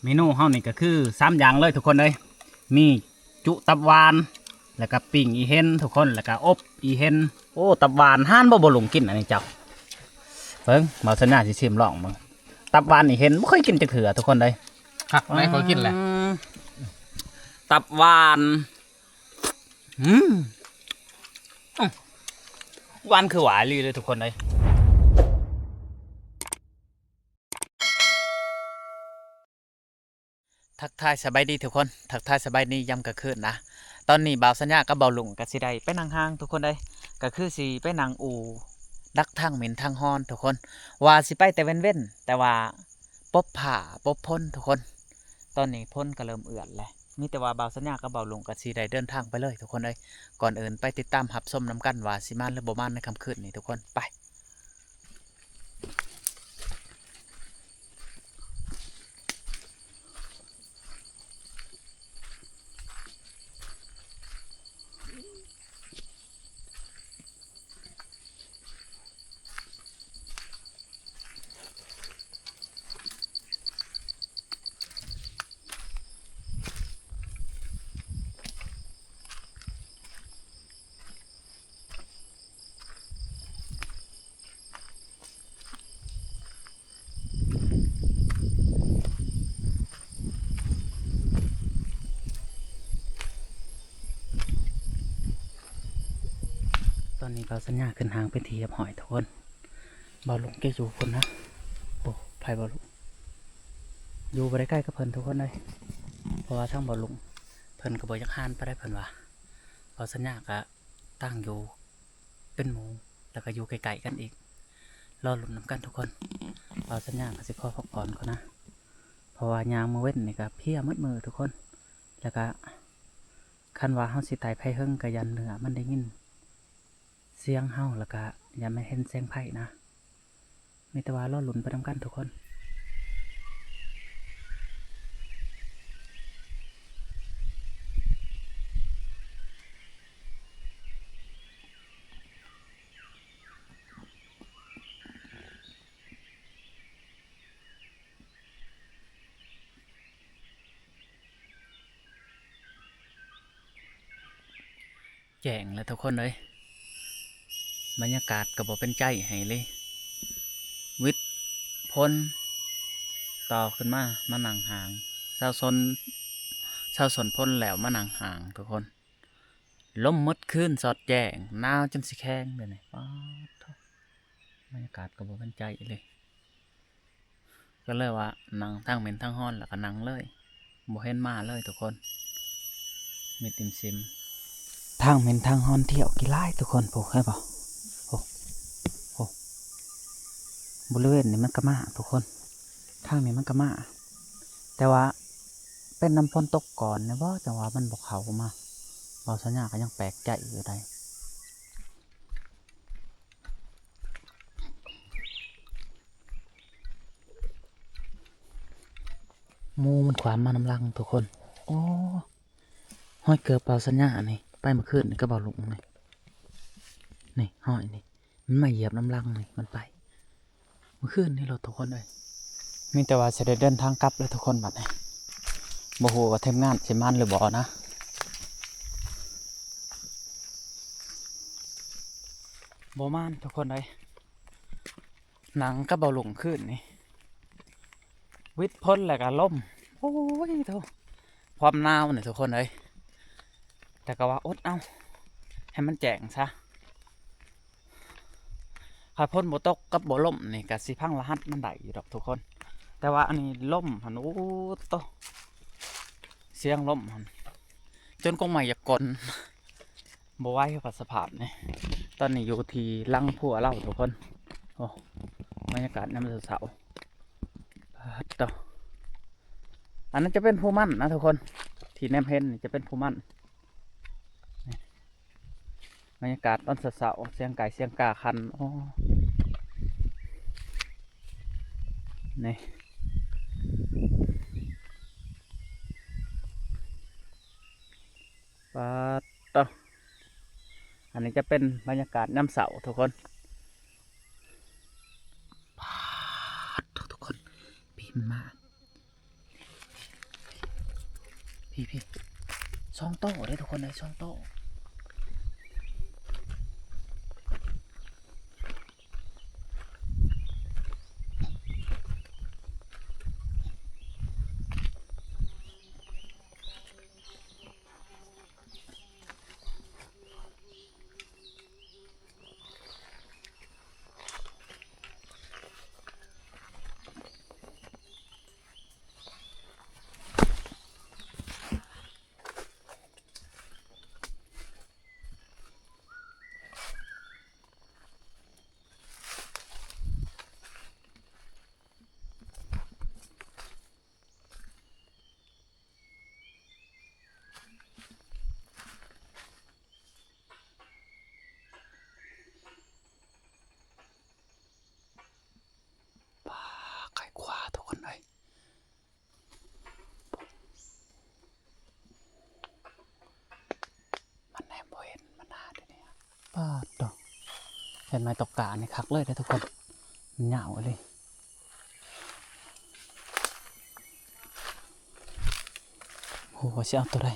ເມນູເຮົານີ້ກໍຄືສາມຢ່າງເລີຍທຸກຄົນເອີຍ ມີຈຸຕັບຫວານ ແລ້ວກໍປີ້ງອີ່ເຫັນທຸກຄົນ ແລ້ວກໍອົບອີ່ເຫັນ. ໂອ້ ຕັບຫວານ ຫານບໍ່ ບໍ່ລຸງກິນອັນນີ້ເຈົ້າ. ເບິ່ງ ບ່າວສັນຍາຊິຊິມລອງເບິ່ງ ຕັບຫວານອີ່ເຫັນ ບໍ່ເຄີຍກິນຈັກເທື່ອທຸກຄົນເອີຍ. ຄັກ ໄດ້ ຂ້ອຍກິນແລ້ວ ຕັບຫວານ. ອືມ ອືມ ຫວານຄືຫວານອີ່ຫຼີເລີຍທຸກຄົນເອີຍ. ທັກທາຍສະບາຍດີທຸກຄົນ ທັກທາຍສະບາຍດີຍາມກາງຄືນນະ. ຕອນນີ້ບ່າວສັນຍາກັບບ່າວລຸງກໍຊິໄດ້ໄປນັ່ງຫ້າງທຸກຄົນເອີຍ ກໍຄືຊິໄປນັ່ງອູ່ດັກທາງເໝັນທາງຮ້ອນທຸກຄົນ ວ່າຊິໄປແຕ່ເວັນໆ ແຕ່ວ່າ ປົບຜ້າປົບພົນທຸກຄົນ. ຕອນນີ້ພົນກໍເລີ່ມເອືອດແລ້ວ ມີແຕ່ວ່າບ່າວສັນຍາກັບບ່າວລຸງກໍຊິໄດ້ເດີນທາງໄປເລີຍທຸກຄົນເອີຍ. ກ່ອນອື່ນໄປຕິດຕາມຮັບຊົມນຳກັນວ່າຊິມານຫຼືບໍ່ມານໃນຄ່ຳຄືນນີ້ທຸກຄົນ ໄປ. ຕອນນີ້ບ່າວສັນຍາຂຶ້ນຫ້າງເປັນທີ່ຮຽບຮ້ອຍທຸກຄົນ. ບ່າວລຸງແກຢູ່ພຸ້ນນະ. ໂອ້ ໃຜບ່າວລຸງ? ຢູ່ບໍ່ໄດ້ໃກ້ກັບເພິ່ນທຸກຄົນເອີຍ ເພາະວ່າທາງບ່າວລຸງເພິ່ນກໍບໍ່ຢາກຮ່ານປານໃດເພິ່ນວ່າ. ບ່າວສັນຍາກະ ຕັ້ງຢູ່ເປັນໝູ່ ແລ້ວກໍຢູ່ໃກ້ໆກັນອີກ. ລໍລຸ້ນນຳກັນທຸກຄົນ. ບ່າວສັນຍາກໍຊິຂໍພັກຜ່ອນກ່ອນນະ ເພາະວ່າຍ່າງມື້ເວັນນີ້ກໍເພຍໝົດມື້ທຸກຄົນ. ແລ້ວກໍຄັນວ່າເຮົາຊິໄຕ່ໄຟເຫິງກໍຢ້ານເນື້ອມັນໄດ້ຍິນສຽງເຮົາ ແລ້ວກໍຢ້ານມັນເຫັນແສງໄຟນະ. ມີແຕ່ວ່າລໍລຸ້ນໄປນຳກັນທຸກຄົນ. ແຈ້ງແລ້ວທຸກຄົນເອີຍ ບັນຍາກາດກໍບໍ່ເປັນໃຈໃຫ້ເລີຍ. ວິດພົນຕໍ່ຂຶ້ນມາ ມານັ່ງຫ້າງ ເຊົາຊົນ ເຊົາຊົນພົນແລ້ວມານັ່ງຫ້າງທຸກຄົນ. ລົມໝົດຄືນສອດແຈ້ງ ໜາວຈົນຊິແຂງເດນີ້. ປາດໂທ້ ບັນຍາກາດກໍບໍ່ເປັນໃຈເລີຍ. ກໍເລີຍວ່ານັ່ງທາງເໝັນທາງຮ້ອນ ແລ້ວກໍນັ່ງເລີຍ ບໍ່ເຫັນມາເລີຍທຸກຄົນ. ມິດອີ່ມຊິມ ທາງເໝັນທາງຮ້ອນທ່ຽວກີ່ຫຼາຍທຸກຄົນ. ໂອ້ ເຫັນບໍ່? ໂອ້ ໂອ້ ບໍລິເວນນີ້ມັນກໍມາທຸກຄົນ ທາງນີ້ມັນກໍມາ ແຕ່ວ່າເປັນນຳຝົນຕົກກ່ອນນີ້ບໍ່ ຈັ່ງວ່າມັນບໍ່ເຂົ້າມາ. ເວົ້າສັນຍາກໍຍັງແປກໃຈຢູ່ໃດ. ໝູມັນຂວາມມານຳຫຼັງທຸກຄົນ. ໂອ້ ຮອຍເກີບເປົ່າສັນຍານີ້ ໄປມື້ຄືນນີ້ກໍເບົາລຸງນີ້ ນີ້ຮອຍນີ້ ມັນມາຢຽບນຳຫຼັງນີ້ ມັນໄປມື້ຄືນນີ້ໂລດທຸກຄົນເອີຍ. ມີແຕ່ວ່າຊິໄດ້ເດີນທາງກັບແລ້ວທຸກຄົນບັດນີ້ ບໍ່ຮູ້ວ່າທີມງານຊິມານຫຼືບໍ່ນະ. ບໍ່ມານທຸກຄົນເອີຍ ນັ່ງກັບເບົາລຸງຄືນນີ້ ວິດພົນແລ້ວກໍລົມ. ໂອ້ຍໂທ້ ຄວາມໜາວນີ້ທຸກຄົນເອີຍ ແຕ່ກໍວ່າອົດເອົາໃຫ້ມັນແຈ້ງຊະ. ຖ້າຝົນບໍ່ຕົກກັບບໍ່ລົມນີ້ກໍຊິພັງລະຫັດມັນໄດ້ຢູ່ດອກທຸກຄົນ ແຕ່ວ່າອັນນີ້ລົມຫັ້ນ ໂອ້ໂຕ ສຽງລົມຫັ້ນ ຈົນກົງໄມ້ຢາກກົນ. ບໍ່ໄຫວກັບສະພາບນີ້. ຕອນນີ້ຢູ່ທີ່ຫຼັງຄົວລາວທຸກຄົນ. ໂອ້ ບັນຍາກາດຍາມເຊົ້າໆ ປາດໂທ້ ອັນນັ້ນຈະເປັນພູມັນນະທຸກຄົນ ທີ່ແນມເຫັນຈະເປັນພູມັນ. ນີ້ ບັນຍາກາດຕອນເຊົ້າໆ ສຽງໄກ່ສຽງກາຂັນ. ໂອ້ ນີ້ ປາດໂທ້ ອັນນີ້ຈະເປັນບັນຍາກາດຍາມເຊົ້າທຸກຄົນ. ມາ ພີ້ໆ ສອງໂຕເດ້ທຸກຄົນເອີຍ ສອງໂຕ. ປາ ໄຂ່ຂວາທຸກຄົນເອີຍ. ມັນແນມບໍ່ເຫັນ ມັນໜາເດນີ້. ປາດໂທ້ ເຫັນໄມ້ຕົກການີ້ຄັກເລີຍເດ້ທຸກຄົນ ມັນຍາວອີ່ຫຼີ. ໂອ້ ວ່າຊິເອົາໂຕໃດ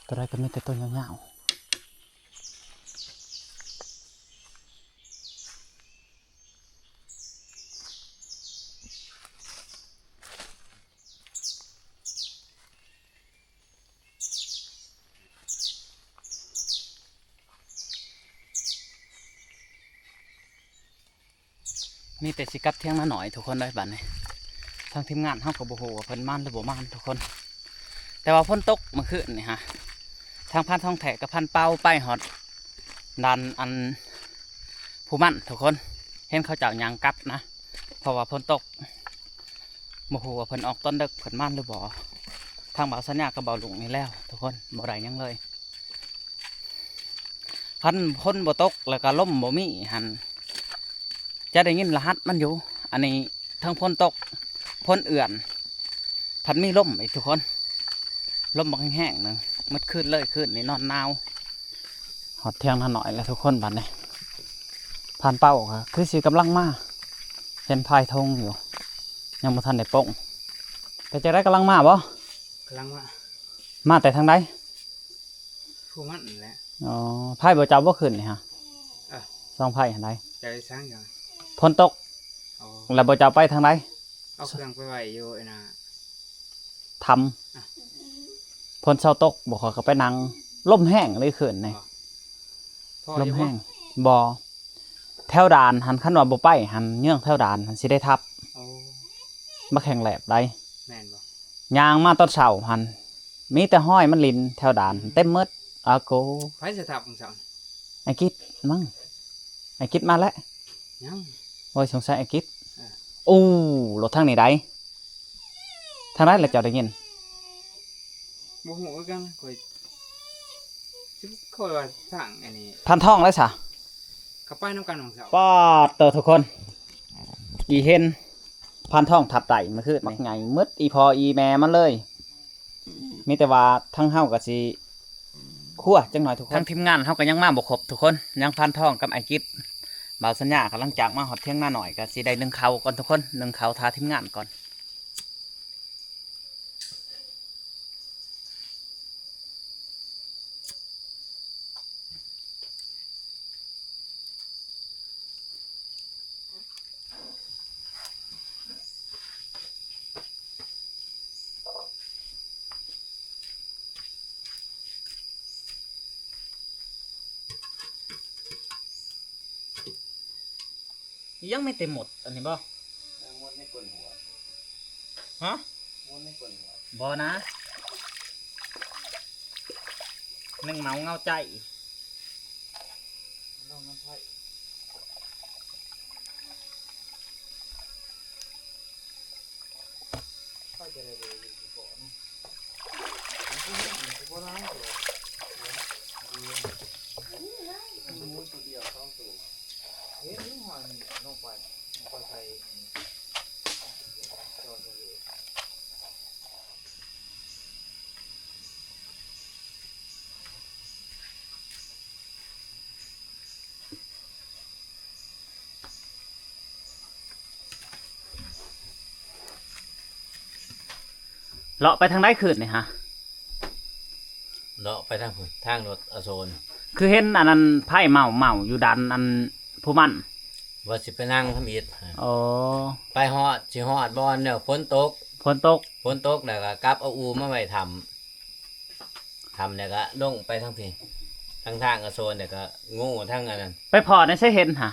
ໂຕໃດກໍມີແຕ່ໂຕຍາວໆ. ມີແຕ່ຊິກັບຖຽງນານ້ອຍທຸກຄົນເອີຍ ບາດນີ້ ທາງທີມງານເຮົາກໍບໍ່ຮູ້ວ່າເພິ່ນມານຫຼືບໍ່ມານທຸກຄົນ. ແຕ່ວ່າຝົນຕົກເມື່ອຄືນນີ້ຫະ ທາງພານທອງແທ້ກັບພານເປົາໄປຮອດດ່ານອັນພູມັນທຸກຄົນ ເຫັນເຂົາເຈົ້າຍ່າງກັບນະ ເພາະວ່າຝົນຕົກ ບໍ່ຮູ້ວ່າເພິ່ນອອກຕອນເດິກເພິ່ນມານຫຼືບໍ່. ທາງບ່າວສັນຍາກັບບ່າວລຸງນີ້ແລ້ວທຸກຄົນ ບໍ່ໄດ້ຫຍັງເລີຍ. ຄັນຝົນບໍ່ຕົກ ແລ້ວກໍລົມບໍ່ມີຫັ້ນ ຈະໄດ້ຍິນລະຫັດມັນຢູ່. ອັນນີ້ທັງຝົນຕົກ ຝົນເອື້ອນ ພັດມີລົມອີກທຸກຄົນ ລົມບັກແຮງໆ ໜຶ່ງ ໝົດຄືນເລີຍ ຄືນນີ້ນອນໜາວ. ຮອດຖຽງນານ້ອຍແລ້ວທຸກຄົນ ບາດນີ້ ພານເປົາກໍຄືຊິກຳລັງມາ ເຫັນພາຍທົ່ງຢູ່ ຍັງບໍ່ທັນໄດ້ປົງ. ເປັນຈັ່ງໃດ ກຳລັງມາບໍ່? ກຳລັງມາ. ມາແຕ່ທາງໃດ? ພູມັນນັ້ນແຫຼະ. ອໍ ພາຍບໍ່ເຈົ້າບໍ່ຂຶ້ນນີ້ຫະ? ເອີ ສອງພາຍຫັ້ນໃດ. ເຈົ້າໄປສັງຫຍັງ? ຝົນຕົກ. ອໍ ແລ້ວບໍ່ເຈົ້າໄປທາງໃດ? ເອົາເຄື່ອງໄປໄວ້ຢູ່ອັນນ່າ ຖ້ຳ. ອ່ະ ຝົນເຊົາຕົກບໍ່ ຂ້ອຍກໍໄປນັ່ງ. ລົມແຮງເລີຍຄືນນີ້. ອໍ ພໍຢູ່ບໍ່? ລົມແຮງ. ບໍ່ ແຖວດ່ານຫັ້ນ ຄັນວ່າບໍ່ໄປຫັ້ນ ເຍືອງແຖວດ່ານຫັ້ນຊິໄດ້ທັບ. ໂອ້ ບັກແຮງແຫຼບໃດ. ແມ່ນບໍ່? ຍ່າງມາຕອນເຊົ້າຫັ້ນ ມີແຕ່ຮອຍມັນຫຼິ້ນແຖວດ່ານ ອືມ ເຕັມໝົດ. ອາໂກ ໃຜຊິທັບມື້ເຊົ້າ? ອ້າຍກິດມັ້ງ ອ້າຍກິດມາແລ້ວ. ຍັງ. ໂອ້ຍ ສົງໄສອ້າຍກິດ. ເອີ ໂອ້ ລົດທາງນີ້ໃດ ທາງໃດລະເຈົ້າໄດ້ຍິນ? ບໍ່ຮູ້ຄືກັນ ຂ້ອຍ ຊິ ຂ້ອຍວ່າທາງອັນນີ້ ພານທອງໄດ໋ສະ ເຂົາໄປນຳກັນຂອງເຈົ້າ. ປາດໂຕ ທຸກຄົນ ອີເຫັນພານທອງທັບໄດ້ມື້ຄືນນີ້ ບັກໃຫຍ່ໝົດ ອີພໍ່ອີແມ່ມັນເລີຍ. ມີແຕ່ວ່າທາງເຮົາກໍຊິຄົວຈັກໜ້ອຍທຸກຄົນ ທາງທີມງານເຮົາກໍຍັງມາບໍ່ຄົບທຸກຄົນ ຍັງພານທອງກັບອ້າຍກິດ ບ່າວສັນຍາກໍຫຼັງຈາກມາຮອດຖຽງນານ້ອຍ ກໍຊິໄດ້ໜຶ້ງເຂົ້າກ່ອນທຸກຄົນ ໜຶ້ງເຂົ້າຖ້າທີມງານກ່ອນ. ອີຫຍັງ ມີແຕ່ມົດອັນນີ້ບໍ່? ເອີ ມົດໃນກົ້ນຫົວ. ຮະ? ມົດໃນກົ້ນຫົວ. ບໍ່ນະ ໜຶ່ງເມົາເຫງົາໃຈ. ໄປຈະໄດ້ບໍ່ຢູ່ທີ່ເກາະນະ ມັນຄືມີຢູ່ບໍ່ຫຼາຍດອກ. ໝູຕົວດຽວສອງໂຕ ເຫັນຢູ່ຫອຍນີ້ ລົງໄປ ລົງໄປໃສ່ອັນນີ້ ຈອດໄວ້. ເ ເລາະໄປທາງໃດຄືນນີ້ຫະ? ເລາະໄປທາງພຸ້ນ ທາງລົດອາໂສນ. ຄືເຫັນອັນນັ້ນ ໄຟເໝົາໆຢູ່ດ່ານອັນພູມັນ. ວ່າຊິໄປນັ່ງທຳອິດ. ອໍ ໄປຮອດ ຊິຮອດບ່ອນແລ້ວ ຝົນຕົກ. ຝົນຕົກ. ຝົນຕົກແລ້ວກໍກັບເອົາອູ່ມາໄວ້ຖ້ຳ. ຖ້ຳແລ້ວກໍລົງໄປທາງພີ້ ທາງ ທາງອາໂສນແລ້ວກໍງູທາງອັນນັ້ນ. ໄປພໍ້ໃນໃສເຫັນຫະ?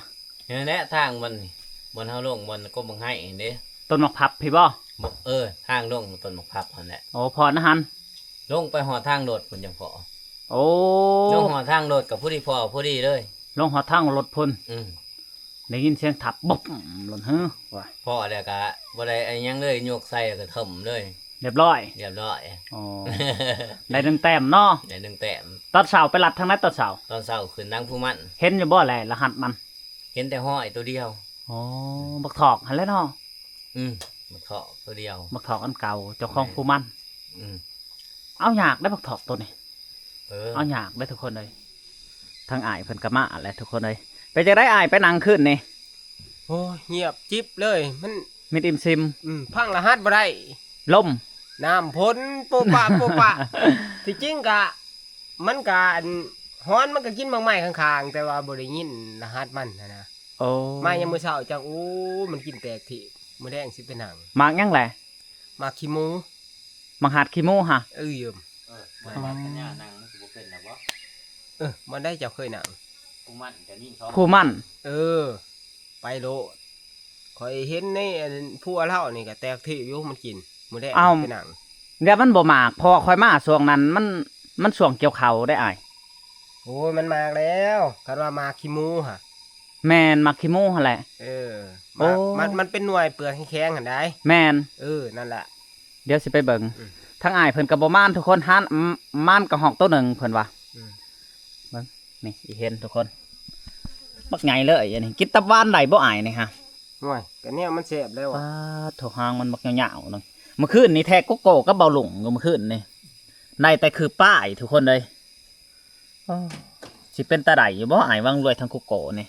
ນີ້ແຫຼະທາງມັນ ບ່ອນເຮົາລົງ ບ່ອນກົກບັກໄຮນີ້ເດ້. ຕົ້ນໝາກພັບພີ້ບໍ່? ບໍ່ ເອີ ທາງລົງຕົ້ນໝາກພັບຫັ້ນແຫຼະ. ໂອ້ ພໍ້ນະຫັ້ນ. ລົງໄປຮອດທາງລົດພຸ້ນຈັ່ງພໍ້. ໂອ້ ລົງຮອດທາງລົດກໍພໍດີພໍ້ ພໍດີເລີຍ. ລົງຮອດທາງລົດພຸ້ນ. ອືມ. ໄດ້ຍິນສຽງທັບບົບໂລດເຮີ ວ່າ ພໍ້ແລ້ວກະບໍ່ໄດ້ຫຍັງເລີຍ ຍົກໃສ່ແລ້ວກະເຖິ້ມເລີຍ ຮຽບຮ້ອຍ. ຮຽບຮ້ອຍ. ອໍ ໄດ້ໜຶ່ງແຕ້ມເນາະ. ໄດ້ໜຶ່ງແຕ້ມ. ຕອນເຊົ້າໄປລັດທາງໃດຕອນເຊົ້າ? ຕອນເຊົ້າຂຶ້ນຫຼັງພູມັນ. ເຫັນຢູ່ບໍ່ແລະ ລະຫັດມັນ? ເຫັນແຕ່ຮອຍໂຕດຽວ. ອໍ ບັກຖອກຫັ້ນແຫຼະເນາະ. ອືມ ບັກຖອກໂຕດຽວ. ບັກຖອກອັນເກົ່າ ເຈົ້າຂອງພູມັນ. ອືມ. ເອົາຍາກໄດ໋ບັກຖອກໂຕນີ້. ເອີ ເອົາຍາກເດ້ທຸກຄົນເອີຍ. ທາງອ້າຍເພິ່ນກໍມາແຫຼະທຸກຄົນເອີຍ. ເປັນຈັ່ງໃດອ້າຍໄປນັ່ງຄືນນີ້? ໂອ້ຍ ງຽບຈິບເລີຍ ມັນມິດອີ່ມຊິມ. ອືມ ຟັງລະຫັດບໍ່ໄດ້ ລົມ ນ້ຳຝົນໂປະປະໂປະປະ. ທີ່ຈິງກະ ມັນກະອັນ ຮອນມັນກະກິນໝາກໄມ້ຂ້າງໆ ແຕ່ວ່າບໍ່ໄດ້ຍິນລະຫັດມັນຫັ້ນນະ. ໂອ້ ມາຍາມມື້ເຊົ້າຈັກ ໂອ້ ມັນກິນແຕກທີ່ ມື້ແລງຊິໄປນັ່ງ. ໝາກຫຍັງແຫຼະ? ໝາກຂີ້ໝູ. ໝາກຫາດຂີ້ໝູຫະ? ເອີ ເອີ ບໍ່ໄດ້ວ່າສັນຍານັ່ງມັນຊິບໍ່ເປັນແລ້ວບໍ່? ເອີ ບໍ່ໄດ້ ເຈົ້າເຄີຍນັ່ງ? ຜູ້ໝັ້ນກໍມີສອງ ຜູ້ໝັ້ນ. ເອີ ໄປໂລດ. ຂ້ອຍເຫັນໃນອັນ ຜົວລາວນີ້ກໍແຕກທີ່ຢູ່ ມັນກິນ ມື້ແລງໄປນັ່ງ. ແລ້ວມັນບໍ່ໝາກ ເພາະວ່າຂ້ອຍມາຊ່ວງນັ້ນ ມັນ ມັນຊ່ວງກ່ຽວເຂົ້າເດ້ອ້າຍ. ໂອ້ຍ ມັນໝາກແລ້ວ ຄັນວ່າໝາກຂີ້ໝູຫະ. ແມ່ນ ໝາກຂີ້ໝູຫັ້ນແຫຼະ. ເອີ ໂອ້ ມັນ ມັນເປັນໜ່ວຍເປືອກແຂງໆຫັ້ນໃດ໋. ແມ່ນ ເອີ ນັ້ນລະ ດຽວຊິໄປເບິ່ງ. ອືມ ທາງອ້າຍເພິ່ນກໍບໍ່ມານທຸກຄົນ ຫາ ມານກະຮອກໂຕໜຶ່ງເພິ່ນວ່າ. ອືມ ເບິ່ງນີ້ ອີເຫັນທຸກຄົນ ບັກໃຫຍ່ເລີຍ. ອັນນີ້ກິນຕັບຫວານໄດ້ບໍ່ອ້າຍນີ້ຫະ? ໂອ້ຍ ກະແນວມັນແຊບແລ້ວ. ປາດໂທ້ ຫາງມັນບັກຍາວໆໜຶ່ງ. ມື້ຄືນນີ້ແທກໂກໂກ້ກັບເບົາລຸງຢູ່ ມື້ຄືນນີ້ ໄດ້ແຕ່ຄືປ້າຍທຸກຄົນເອີຍ. ໂອ້ ຊິເປັນຕາໄດ້ຢູ່ບໍ່ອ້າຍຫວັງລວຍທາງໂກໂກ້ນີ້?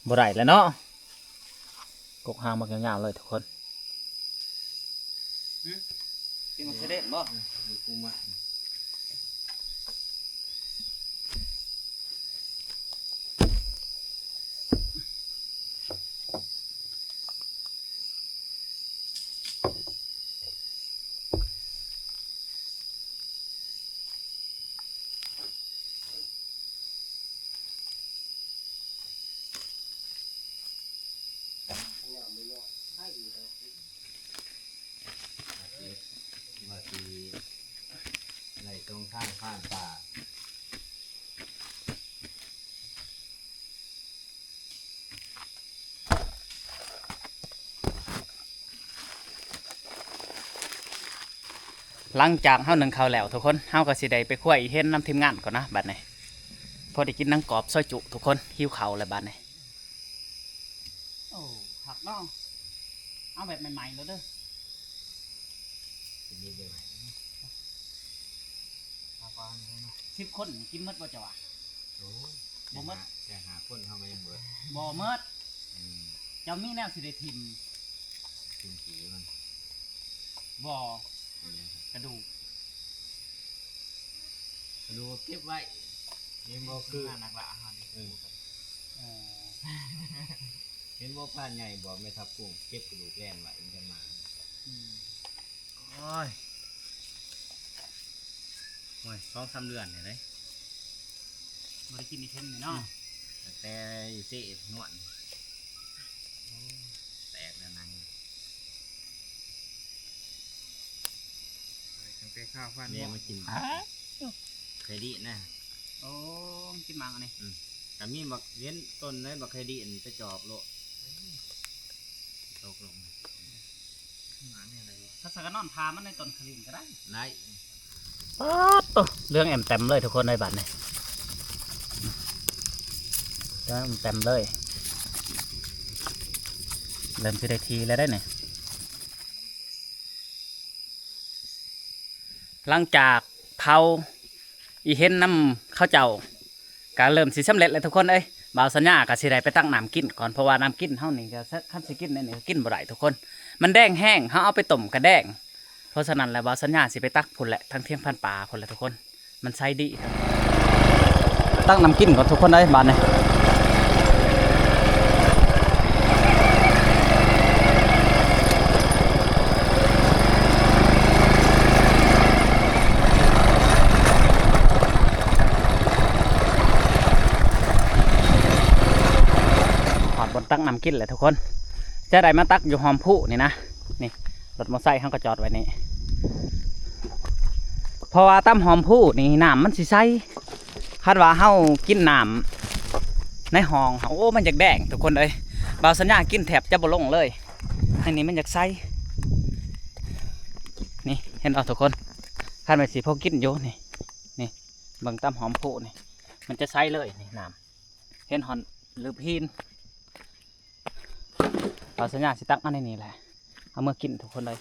ບໍ່ໄດ້ແລ້ວເນາະ. ກົກຫາງບັກຍາວໆເລີຍທຸກຄົນ. ຫື ກິນໝາກເຂດເດດບໍ່? ວ່າຊິໄດ້ຕົງທາງຜ່ານປ່າ. ຫຼັງຈາກເຮົາໜຶ້ງເຂົ້າແລ້ວທຸກຄົນ ເຮົາກໍຊິໄດ້ໄປຄົວອີເຫັນນຳທີມງານກ່ອນນະ ບາດນີ້. ພໍໄດ້ກິນໜັງກອບຊອຍຈຸທຸກຄົນ ຫິວເຂົ້າແລ້ວບາດນີ້. ໂອ້ ຄັກເນາະ ເອົາແບບໃໝ່ໆໂລດເດີ. ສິບຄົນກິນໝົດບໍ່ເຈົ້າວ່າ? ໂອ້ຍ ບໍ່ໝົດ ແຕ່ຫ້າຄົນເຮົາກໍຍັງເບິດ ບໍ່ໝົດ. ອືມ ເຈົ້າມີແນວຊິໄດ້ຖິ້ມ? ຖິ້ມຂີ້ມັນ ບໍ່ ເປັນຫຍັງ? ກະດູກ ກະດູກເກັບໄວ້ ຍັງບໍ່ຄື ໜັກລະ ເອີ ເອີ ເຫັນບໍ່ ພານໃຫຍ່ບອກແມ່ທັບກຸ້ງເກັບກະດູກແລ່ນໄວ້ ມັນຈັ່ງມາ. ອືມ ໂອ້ຍ ໂອ້ຍ ສອງສາມເດືອນນີ້ເດ້ ບໍ່ໄດ້ກິນອີເທັນນີ້ເນາະ. ອືມ ຕັ້ງແຕ່ຢູ່ເຊນວນ ໂອ້ ແຕກແລ້ວໜັງ ຕັ້ງແຕ່ຄາວຟັນ ແມ່ມາກິນ ເຄີຍດີນະ. ໂອ້ ກິນໝາກອັນນີ້. ອືມ ກໍມີບັກ ເຫັນຕົ້ນໃດບັກເຄີຍດີນ ໄປຈອບໂລດ ຕົກລົງ. ມາແນວໃດວະ? ຖ້າຊັ້ນກໍນອນຖ້າມັນໃນຕົ້ນຄະລິນກໍໄດ້. ໄດ້. ປາດໂທ້ ເຫຼືອງແອມແຕມເລີຍທຸກຄົນເອີຍ ບາດນີ້ ເຫຼືອງແອມແຕມເລີຍ. ເລີ່ມຊິໄດ້ທີ່ແລ້ວເດ້ນີ້. ຫຼັງຈາກເຜົາອີເຫັນນຳເຂົາເຈົ້າ ກະເລີ່ມຊິສຳເລັດແລ້ວທຸກຄົນເອີຍ. ບ່າວສັນຍາກະຊິໄດ້ໄປຕັກນ້ຳກິນກ່ອນ ເພາະວ່ານ້ຳກິນເຮົານີ້ກະ ຄັນຊິກິນແນວນີ້ກະກິນບໍ່ໄດ້ທຸກຄົນ ມັນແດງແຮງ. ເຮົາເອົາໄປຕົ້ມກະແດງ ເພາະສະນັ້ນແລ້ວ ບ່າວສັນຍາຊິໄປຕັກພຸ້ນແຫຼະ ທາງທຽງພັນປາພຸ້ນແຫຼະທຸກຄົນ. ມັນໃສດີ. ຕັກນ້ຳກິນກ່ອນທຸກຄົນເອີຍ ບາດນີ້. ຮອດບ່ອນຕັກນ້ຳກິນແລ້ວທຸກຄົນ. ຈະໄດ້ມາຕັກຢູ່ຮ່ອມພູນີ້ນະ. ນີ້ ລົດມໍໄຊເຮົາກໍຈອດໄວ້ນີ້ ເພາະວ່າຕາມຮ່ອມພູນີ້ນ້ຳມັນຊິໃສ. ຄັນວ່າເຮົາກິນນ້ຳໃນຮ່ອງ ໂອ້ ມັນຢາກແດງທຸກຄົນເອີຍ. ບ່າວສັນຍາກິນແທບຈະບໍ່ລົງເລີຍ. ໃນນີ້ມັນຢາກໃສ. ນີ້ ເຫັນບໍ່ທຸກຄົນ? ຄັນວ່າຊິພໍກິນຢູ່ນີ້ ນີ້ ເບິ່ງຕາມຮ່ອມພູນີ້ ມັນຈະໃສເລີຍນີ້ນ້ຳ. ເຫັນຮອດລືບຫີນ. ບ່າວສັນຍາຊິຕັກມາໃນນີ້ແຫຼະ ເອົາເມືອກິນທຸກຄົນເອີຍ.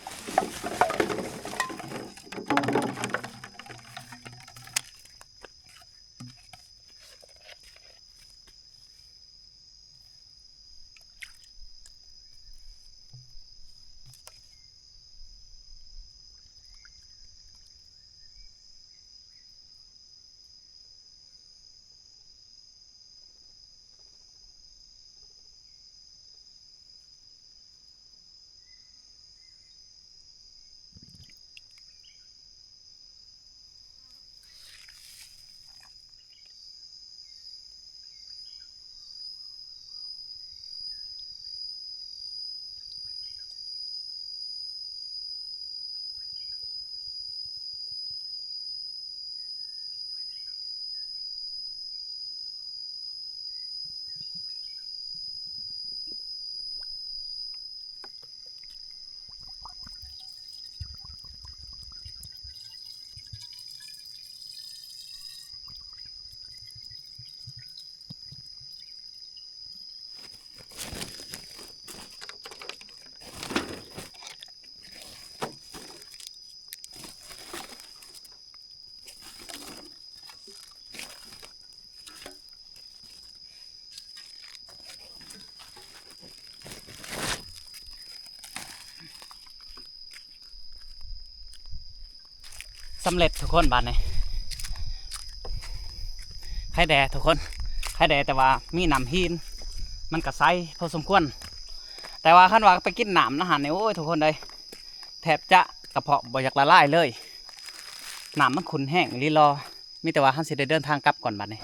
ສຳເລັດທຸກຄົນ ບາດນີ້ ໄຂ່ແດ່ທຸກຄົນ ໄຂ່ແດ່ ແຕ່ວ່າມີນ້ຳຫີນ ມັນກະໃສພໍສົມຄວນ. ແຕ່ວ່າຄັນວ່າໄປກິນນ້ຳນະຫັ້ນນີ້ ໂອ້ຍ ທຸກຄົນເອີຍ ແທບຈະກະເພາະບໍ່ຢາກລະລາຍເລີຍ ນ້ຳມັນຂຸ້ນແຮງອີ່ຫຼີຫຼໍ. ມີແຕ່ວ່າເຮົາຊິໄດ້ເດີນທາງກັບກ່ອນບັດນີ້.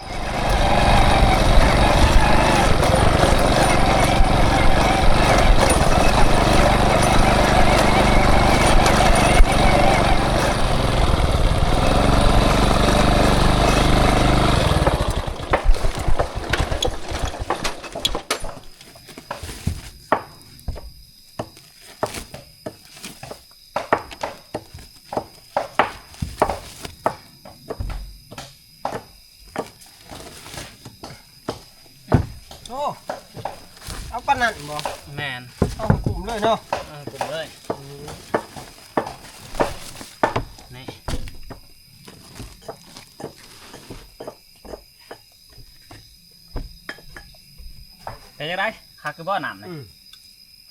ໂອ້ ເອົາປານນັ້ນບໍ່? ແມ່ນ ເອົາໃຫ້ກຸ້ມເລີຍເນາະ. ເອີ ກຸ້ມເລີຍ. ອືມ ນີ້ ເປັນຈັ່ງໃດ? ຄັກຢູ່ບໍ່ນ້ຳນີ້? ອືມ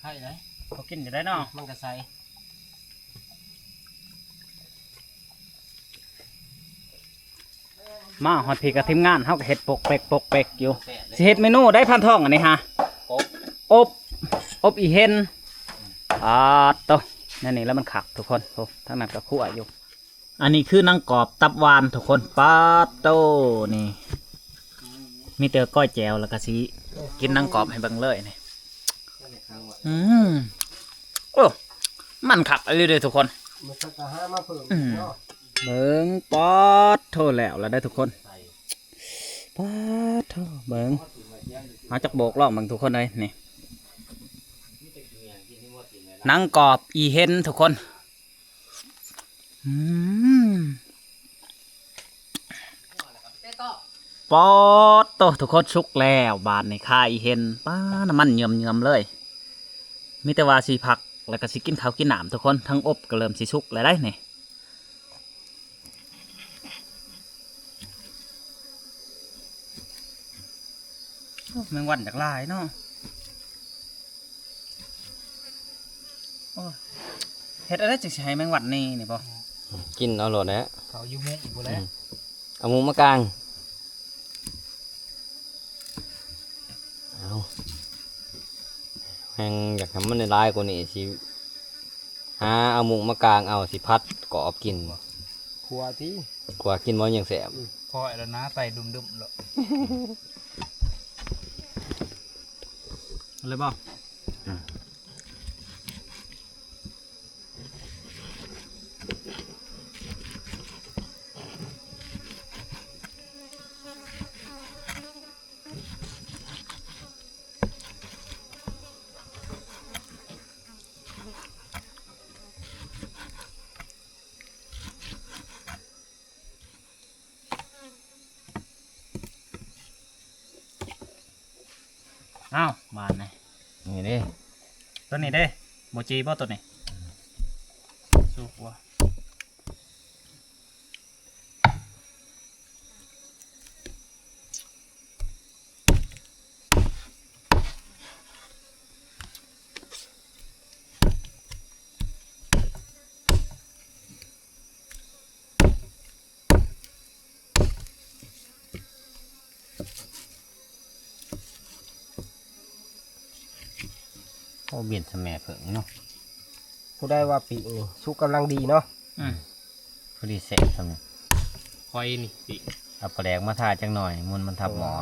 ໃຫ້ໄດ້ ພໍກິນຢູ່ໄດ້ເນາະ ມັນກໍໃສ. ມາຮອດພີ້ກໍທີມງານເຮົາກໍເຮັດປົກເປັກປົກເປັກຢູ່. ຊິເຮັດເມນູໃດ ພັນທອງ ອັນນີ້ຫາ? ອົບ ອົບ ອົບອີ່ເຫັນ. ອາໂຕ ແນວນີ້ແລ້ວມັນຄັກທຸກຄົນ. ໂອ້ ທາງນັ້ນກໍຄົວຢູ່. ອັນນີ້ຄືໜັງກອບຕັບຫວານທຸກຄົນ. ປາດໂຕ ນີ້ ມີແຕ່ກ້ອຍແຈ່ວ ແລ້ວກໍຊິກິນໜັງກອບໃຫ້ເບິ່ງເລີຍນີ້. ອືມ ໂອ້ ມັນຄັກອີ່ຫຼີເດ້ທຸກຄົນ. ມັນກໍຫາມາເພີ່ມ ອືມ ເນາະ. ເບິ່ງ ປາດໂທ ແລ້ວລະເດ້ທຸກຄົນ. ປາດໂທ ເບິ່ງ ເອົາຈັກໂບກລອງເບິ່ງທຸກຄົນເອີຍ. ນີ້ ໜັງກອບອີ່ເຫັນທຸກຄົນ. ອືມ ປາດໂຕ ທຸກຄົນ ສຸກແລ້ວບາດນີ້. ຄາອີ່ເຫັນ ປາດ ນ້ຳມັນເຫຍື່ອມໆເລີຍ. ມີແຕ່ວ່າຊິພັກ ແລ້ວກໍຊິກິນເຂົ້າກິນນ້ຳທຸກຄົນ. ທັງອົບກໍເລີ່ມຊິສຸກແລ້ວໄດ໋ນີ້. ໂອ້ ແມງວັນຢາກຫຼາຍເນາະ. ໂອ້ຍ ເຮັດແນວໃດຈຶ່ງຊິໃຫ້ແມງວັນໜີນີ້ບໍ່? ກິນເອົາໂລດແຫຼະ ເຂົາຢູ່ມຸ້ງພຸ້ນແຫຼະ. ອືມ ເອົາມຸ້ງມາກາງ. ເອົາ ແຮງຢາກໃຫ້ມັນຫຼາຍກວ່ານີ້ ຊິຫາເອົາມຸ້ງມາກາງເອົາ ຊິຜັດກອບກິນ. ຂົ້ວຕິ ຂົ້ວກິນບໍ່ຍັງແຊບ. ອືມ ພໍແລ້ວນະ ໄຕດຸ້ມໆໂລດ. ເອົາເລີຍບໍ່? ອືມ. ອ້າວ ບາດນີ້ ນີ້ເດ້ ຕົວນີ້ເດ້ ບໍ່ຈີບໍ່ຕົວນີ້? ສຸກບໍ່? ໂອ້ ເບັນຊະແມ່ເຜິ້ງເນາະ ຜູ້ໃດວ່າປີ້ງນີ້ສຸກກຳລັງດີເນາະ. ອືມ ພໍດີແຊບຊ່ຳນີ້ ຂ້ອຍນີ້ປີ້ງ ເອົາປາແດກມາທາຈັກໜ່ອຍ ມັນ ມັນທັບໝໍ້.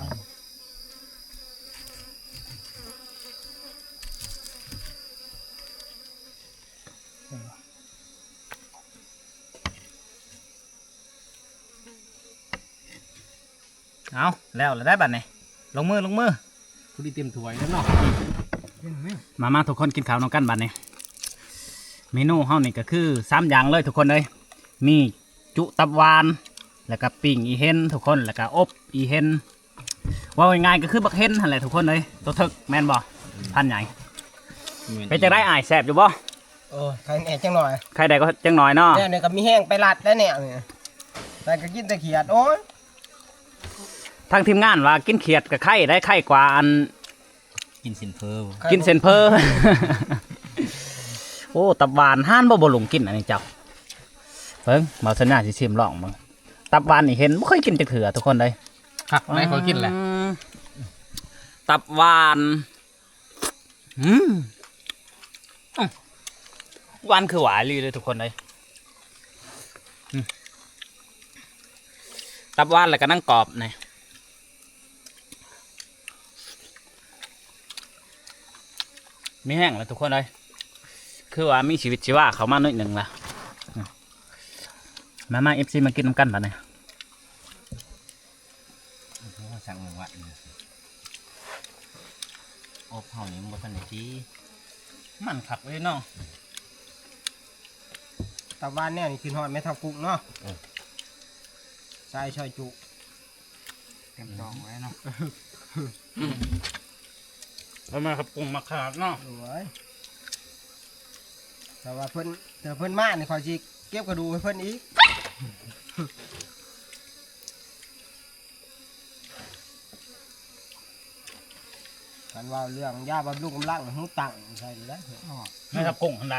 ເອົາ ແລ້ວລະໄດ໋ບາດນີ້ ລົງມື ລົງມື ພໍດີເຕັມຖ້ວຍແລ້ວເນາະ. ມາ ມາ ທຸກຄົນກິນເຂົ້ານຳກັນບາດນີ້. ເມນູເຮົານີ້ກໍຄືສາມຢ່າງເລີຍທຸກຄົນເອີຍ ມີຈຸຕັບຫວານ ແລ້ວກໍປີ້ງອີ່ເຫັນທຸກຄົນ ແລ້ວກໍອົບອີ່ເຫັນ. ເວົ້າງ່າຍໆກໍຄືບັກເຫັນຫັ້ນແຫຼະທຸກຄົນເອີຍ ໂຕເຖິກແມ່ນບໍ່? ພັນໃຫຍ່. ແມ່ນ. ເປັນຈັ່ງໃດອ້າຍ ແຊບຢູ່ບໍ່? ໂອ້ຍ ໄຄແນ່ຈັກໜ່ອຍ ໄຄແນ່ກໍຈັກໜ່ອຍເນາະ. ແນວນີ້ກໍມີແຮງໄປລັດໄດ້ແນວນີ້ ແຕ່ກໍກິນແຕ່ຂຽດ. ໂອ້ຍ ທາງທີມງານວ່າກິນຂຽດກໍໄຄໄດ້ ໄຄກວ່າອັນ ກິນເສັ້ນເຝີ ກິນເສັ້ນເຝີ. ໂອ້ ຕັບຫວານ ຮ້ານບໍ່ ບໍ່ລົງກິນອັນນີ້ເຈົ້າ. ເບິ່ງ ບ່າວສັນຍາຊິຊິມລອງເບິ່ງ ຕັບຫວານນີ້ເຫັນບໍ່ເຄີຍກິນຈັກເທື່ອທຸກຄົນເອີຍ. ຄັກໄດ໋ ຂ້ອຍກິນແຫຼະ ອືມ ຕັບຫວານ. ອືມ ອືມ ຫວານຄືຫວານອີ່ຫຼີເລີຍທຸກຄົນເອີຍ. ອືມ ຕັບຫວານແລ້ວກໍໜັງກອບນີ້ ມີແຮງແລ້ວທຸກຄົນເອີຍ ຄືວ່າມີຊີວິດຊີວາເຂົ້າມາໜ້ອຍໜຶ່ງລະ. ອືມ ມາ ມາ ເອັຟຊີ ມາກິນນຳກັນບາດນີ້. ໂອ້ໂຫ ສັ່ງໜຶ່ງວັດ ອົບເຮົານີ້ມັນບໍ່ທັນໄດ້ສີ ມັນຄັກເລີຍເນາະ. ຕາຫວານແນວນີ້ຂຶ້ນຮອດແມ່ເຖົ້າກຸ້ງເນາະ. ເອີ ຊາຍຊອຍຈຸ ເຕັມທ້ອງໄວ້ເນາະ. ແລ້ວມາກັບກຸ້ງມາຂາດເນາະ. ໂອ້ຍ ຖ້າວ່າເພິ່ນ ຖ້າເພິ່ນມານີ້ ຂ້ອຍຊິເກັບກະດູກໃຫ້ເພິ່ນອີກ. ຄັນວ່າເລື່ອງຢາບຳລຸງກຳລັງ ຫູຕັ້ງໃສ່ແລ້ວ ແມ່ທັບກົງຫັ້ນໃດ.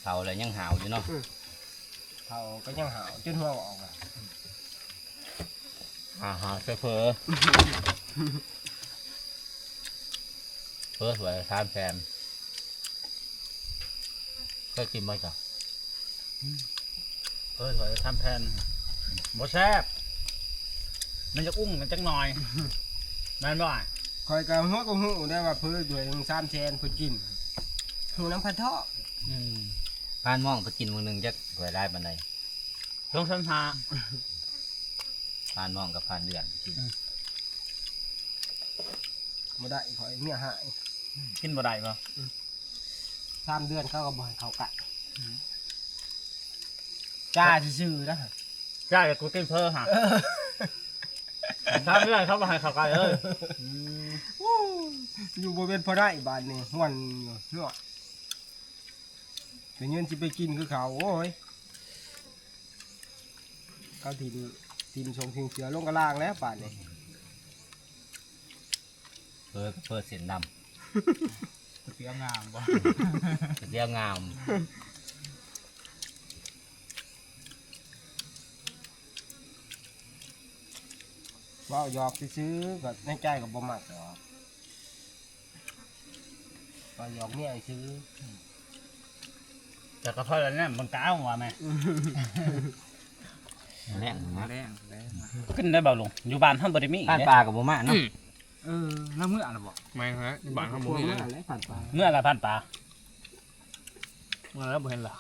ເຖົ້າແລ້ວຍັງຫາວຢູ່ເນາະ. ເຖົ້າກໍຍັງຫາວຈົນຫົວອອກ. ຫາ ຫາວໃສ່ເຝີ ເຝີຖ້ວຍລະສາມແຜ່ນ. ເຄີຍກິນບໍ່ເຈົ້າ? ເຝີຖ້ວຍລະສາມແຜ່ນ ບໍ່ແຊບ ມັນຈະອຸ້ງກັນຈັກໜ່ອຍ ແມ່ນບໍ່ອ້າຍ? ຂ້ອຍກໍຮູ້ ກໍຮູ້ໄດ້ວ່າເຝີຖ້ວຍໜຶ່ງສາມແສນ ເພິ່ນກິນ ຮູ້ນຳພະເທາະ. ອືມ ຜ່ານມອງໄປກິນມື້ໜຶ່ງຈັກຖ້ວຍຫຼາຍປານໃດ? ສອງແສນຫ້າ ຜ່ານມອງກັບຜ່ານເດືອນກິນ. ອືມ ບໍ່ໄດ້ ຂ້ອຍເມຍຮ້າຍ ກິນບໍ່ໄດ້ບໍ່? ອືມ ສາມເດືອນເຂົາກໍບໍ່ໃຫ້ເຂົ້າໃກ້. ອືມ ຈ້າຊື່ໆນະ ຈ້າແຕ່ກູກິນເຝີຫາ ເອີ ສາມເດືອນເຂົາບໍ່ໃຫ້ເຂົ້າໃກ້ເລີຍ. ອືມ ຢູ່ບໍ່ເປັນພໍໄດ້ບາດນີ້ ຮ່ວນຢູ່ເນາະ. ໄປເງິນຊິໄປກິນຄືເຂົາ ໂອ້ຍ ເຂົາຖິ້ມ ຖິ້ມສົ່ງຖິ້ມເສຍລົງກະລ່າງແລ້ວບາດນີ້. ເຝີ ເຝີເສັ້ນດຳ ກະຕຽວງາມບໍ່? ກະຕຽວງາມ. ເວົ້າຫຍອກຊື່ໆ ກໍໃນໃຈກໍບໍ່ມັກດອກ ເວົ້າຫຍອກເມຍຊື່. ແຕ່ກໍພໍແລ້ວນະ ເບິ່ງກາວວ່າແມ່. ແລງນະ ແລງ ແລງ. ຂຶ້ນໄດ້ບໍ່ລຸງ? ຢູ່ບ້ານເຮົາບໍ່ໄດ້ມີ ຜ່ານປ່າກໍບໍ່ມາເນາະ. ເອີ ລາວເມືອລະບໍ່? ແມ່ນແລ້ວ ຢູ່ບ້ານເຮົາບໍ່ມີເລີຍ ເມືອລະຜ່ານປ່າ ເມືອລະບໍ່ເຫັນລະ.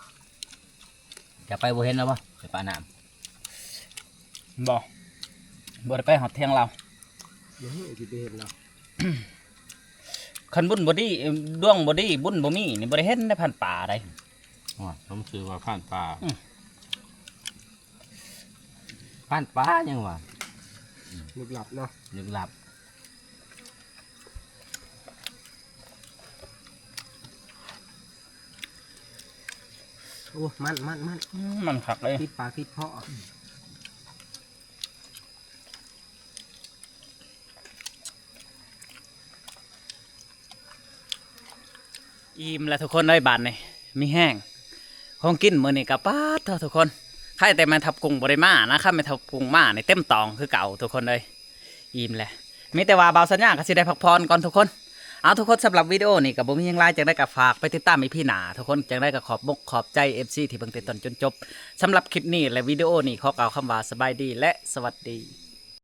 ຈະໄປບໍ່ເຫັນລະບໍ່? ໄປປານ້ຳ ບໍ່ ບໍ່ໄດ້ໄປຮອດທຽງລາວ. ບໍ່ຮູ້ຊິໄປເຫັນລະ ຄັນບຸນບໍ່ດີ ດວງບໍ່ດີ ບຸນບໍ່ມີນີ້ ບໍ່ໄດ້ເຫັນໃນຜ່ານປ່າໃດ໋. ອໍ ສົມຊື່ວ່າຜ່ານປ່າ. ອືມ ຜ່ານປ່າຫຍັງວະ? ລຶກລັບເນາະ ລຶກລັບ. ໂອ້ ມັນ ມັນ ມັນ ອືມ ມັນຄັກເລີຍ ຕິດປາກຕິດຄໍ. ອີ່ມແລ້ວທຸກຄົນເອີຍ ບາດນີ້ມີແຮງ. ຂອງກິນມື້ນີ້ກໍປາດເຖາະທຸກຄົນ ໃຄແຕ່ແມ່ທັບກຸ້ງບໍ່ໄດ້ມານະ ຄັນແມ່ທັບກຸ້ງມານີ້ເຕັມຕອງຄືເກົ່າທຸກຄົນເອີຍ. ອີ່ມແລ້ວ ມີແຕ່ວ່າບ່າວສັນຍາກໍຊິໄດ້ພັກຜ່ອນກ່ອນທຸກຄົນ. ເອົາ ທຸກຄົນ ສຳລັບວິດີໂໂອນີ້ກໍບໍ່ມີຫຍັງຫຼາຍ ຈັ່ງໃດກໍຝາກໄປຕິດຕາມອີພີໜ້າທຸກຄົນ. ຈັ່ງໃດກໍຂອບອົກຂອບໃຈເອັຟຊີທີ່ເບິ່ງແຕ່ຕົ້ນຈົນຈົບ. ສຳລັບຄລິບນີ້ ແລະ ວິດີໂອນີ້ ຂໍກ່າວຄຳວ່າສະບາຍດີ ແລະ ສະຫວັດດີ.